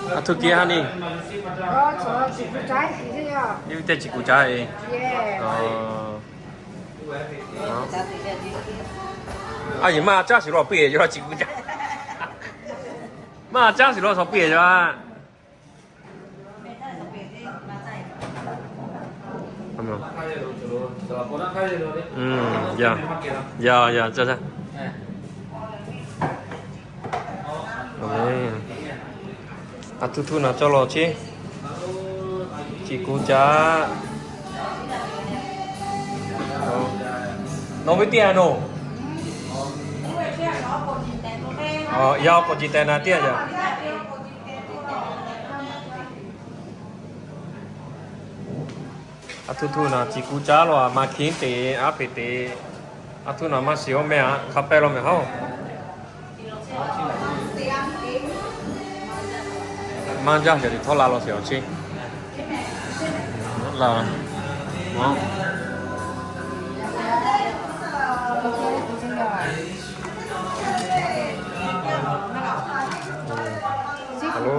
A htoˇ kehˉ ha ni. Yawˇ ve teˇ chi kuˬ caˉ e. A yehˬ maˇ caˉ shiˍ lo piˇ e yaw, chi kuˬ caˉ. Maˇ caˉ shiˍ lo shaw piˇ e yaw. Ya, ya, ya, caˇ caˇ. A htoˇ htoˇ naˬ cawˇ law cheˇ. Chi kuˬ caˉ. Nawˬ ve teˇ yanˇ nawˬ. Yaˇ k'awꞈ ci teh na teˇ yanˇ yaˇ. A htoˇ htoˇ naˬ chi kuˬ caˉ law a, maˇ hkiˉ te, aˉ peˍ te. A htoˇ naˬ maˇ shiˍ oˇ meh a, hk'a pehˇ law meh haˉ. Maˇ jaˇ, yaꞈ nyi htawˇ la law sheˍ awˬ cheˇ. La, alo.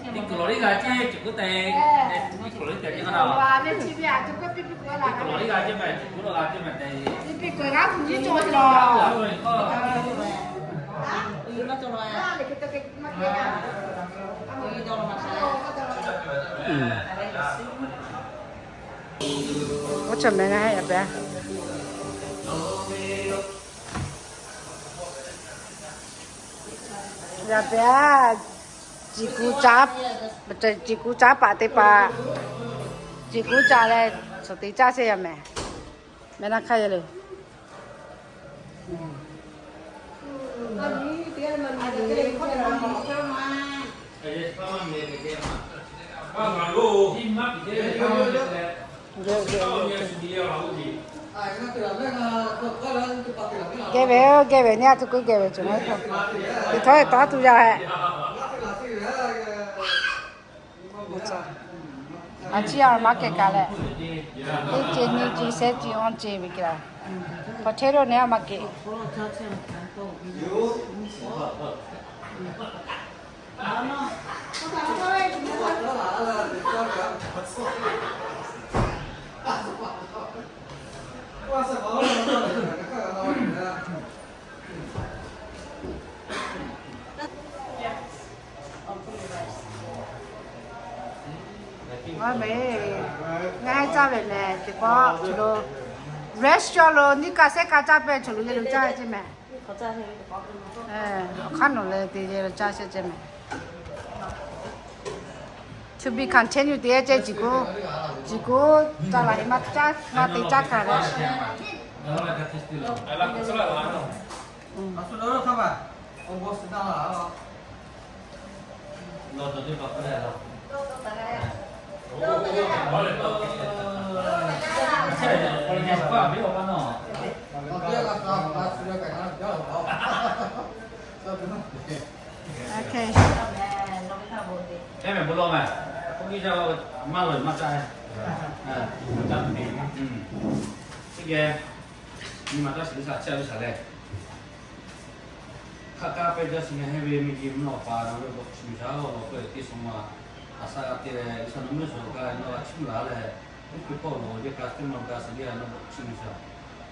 Teˇ kuiˬ lawˬ liˇ g'a ceˇ, ceuˬ kuiˬ te. Teˇ kuiˬ lawˬ liˇ g'a ceˇ, ceuˬ kuiˬ lawˬ g'a ceˇ meh, ceuˬ kuiˬ lawˬ g'a ceˇ meh te. Oˇ chaw meh na yaˇ pehˍ. Yaˇ pehˍ, ciˬ kuˬ caˉ, ciˬ kuˬ caˉ paˍ teˇ hpaˍ, ciˬ kuˬ caˉ leh, suhˍ te caˇ sheˍ yaˇ meh. Meh na hk'aˇ yaˇ le. Geh ve, geh ve, nyi a htoꞈ kuiˬ geh ve cawˬ na. Teˇ htawˇ taˉ tuˬ yaˇ hehꞈ. A ciˉ a maˇ kehˬ kaꞈ leh, teˇ ce nyi ce shehˆ ce awˇ ce ve kehˬ la. Potato ne a maˇ kehˬ. Ngaˬ hui caˇ ve meh, teˇ pawˆ cawˬ lo, restaurant lo nyiˇ kaˆ shehˆ kaˆ caˇ pehˇ cawˬ lo yehˬ lo caˇ ceˇ meh. Awˬ hk'aˇ nawˬ leh te yehˬ lo caˇ shehˆ ceˇ meh. To be continue te ceˇ, ciˬ kuˬ, ciˬ kuˬ caˇ la e maˇ caˇ, maˇ te caˇ kaꞈ leh. Ehˉ mehˍ bon lawˬ mehˍ, k'oˆ piˇ jaˇ, maˇ lawˬ maˇ caˇ. Teˇ geh nyi ma taˇ shiˍ G'uiˬsha chehˇ ve shaˍ lehˬ, hk'aˬ kaˇ pehˇ jaˇ shiˍ ngaˬ heˆ ve miˬguiˬ mvuhˇ naw pa na ve bon chi miˬ shaˍ awˬ lawn k'oˆ ve teˇ suhˍ ma, a shaꞈ g'a te leh G'uiˬsha nawˬ mehˆ suhˍ kaꞈ nawˬ g'a chiˇ mvuh laˬ leh, mvuhˇ hkui hpawˇ loˍ yehˇ kaꞈ teˇ maˇ g'a shiˍ leh nawˬ bon chi miˬ shaˍ.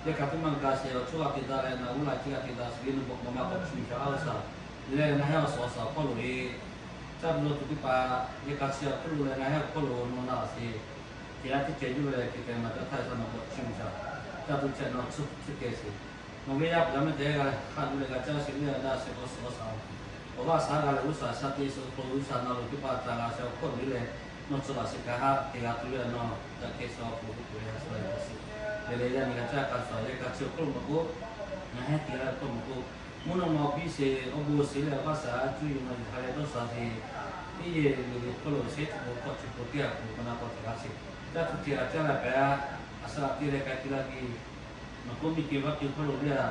Yehˇ kaꞈ teˇ maˇ g'a shiˍ awˬ chawˇ g'a te daꞈ leh nawˬ g'uˇ la chi g'a te daꞈ shiˍ leh nawˬ bon maˇ maˇ bon chi miˬ shaˍ a shaˍ. Leh ngaˬ heˆ awˬ suhˍ awˬ suhˍ hpawˇ loˍ e caˇ tuˬ lo tuˬ teˇ hpaˍ yehˇ kaꞈ chi awˬ hk'oˆ lo leh ngaˬ heˆ awˬ hpawˇ loˍ nawˬ na laˬ sheˍ. Teˇ g'aˇ teˇ ceh juˇ ve leh ke k'ai ma caˇ htaˇ sha nawˬ bon chi miˬ shaˍ. Caˇ tuˬ chehˇ nawˬ tsuhˇ tsuhˇ kehˬ sheˍ. Nawˬ ve yaˇ paˍ yaˇ miˇ teˇ g'aˇ leh hk'a duˬ leh g'a caˇ sheˍ leh a daꞈ sheˍ k'o suhˍ awˬ suhˍ, awˬ g'aˇ shaˍ g'a leh G'uiˬsha shaˍ te sheˍ awˬ hk'aw lo G'uiˬsha nawˬ loˍ teˇ hpaˍ caˇ g'a sheˍ awˬ hk'oˆ lo leh nawˬ tcuh laˬ sheˍ kaꞈ haꞈ te g'a tuˬ ve a nawˬ daꞈ kehˬ sheˍ awˬ hk'aw lo k'oˆ ve ha sha la sheˍ. Leh leh yaˇ miˬ g'a caˇ k'a shuˍ yehˇ kaꞈ chi awˬ hk'oˆ lo maˇ k'oˆ, ngaˬ heˆ te g'a ve hk'oˆ maˇ k'oˆ, mvuhˇ naw ma awˬ piˇ sheˍ awˬ bon sheˍ leh awˬ g'aˇ shaˍ a cuˇ yuˬ ma yuˬ ha leh dawˇ sha sheˍ. Teˇ yehˬ le le hk'oˆ lo sheˍ chi k'o hk'awꞈ chi k'o teˇ g'aˇ k'o ka na k'awꞈ te g'a sheˍ. Caˇ tuˬ te g'a caˇ la pehˬ a, a shaꞈ g'a te leh k'ai te la ve Nawˬ k'oˆ miˬ ke vaˇ ke hk'oˆ lo le a,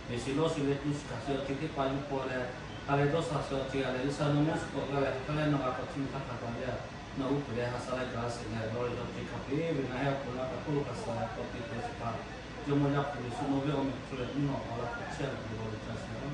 yeˬ shiˍ lawˇ shiˍ leh tu shiˍ hkanˍ shiˍ awˬ ceuˬ teˇ hpaˍ yuˬ k'o leh, ha leh dawˇ sha shiˍ awˬ ceuˬ a leh G'uiˬsha nawˬ mvuhˇ suhˍ k'awꞈ g'a leh hk'a leh nawˬ g'a k'awꞈ chiˇ mvuh htaˇ hk'a gaˬ le a, nawˬ uˉ peunˍ leh ha sha leh gaˬ sheˍ leh lawˇ leh dawˇ ceuˬ hk'a peu-eˬ ve ngaˬ heˆ awˬ hk'aw lo a kaꞈ hk'oˆ lo hk'a shuˍ k'awꞈ te tuˬ sheˍ hpaˇ, Jawˇmawˇ Yaˇ hpu Yeˍsuˆ nawˬ ve awˬ meh hk'aw leh mvuhˇ naw ma la k'awꞈ chehˇ a ve g'a leh ca sheˍ a.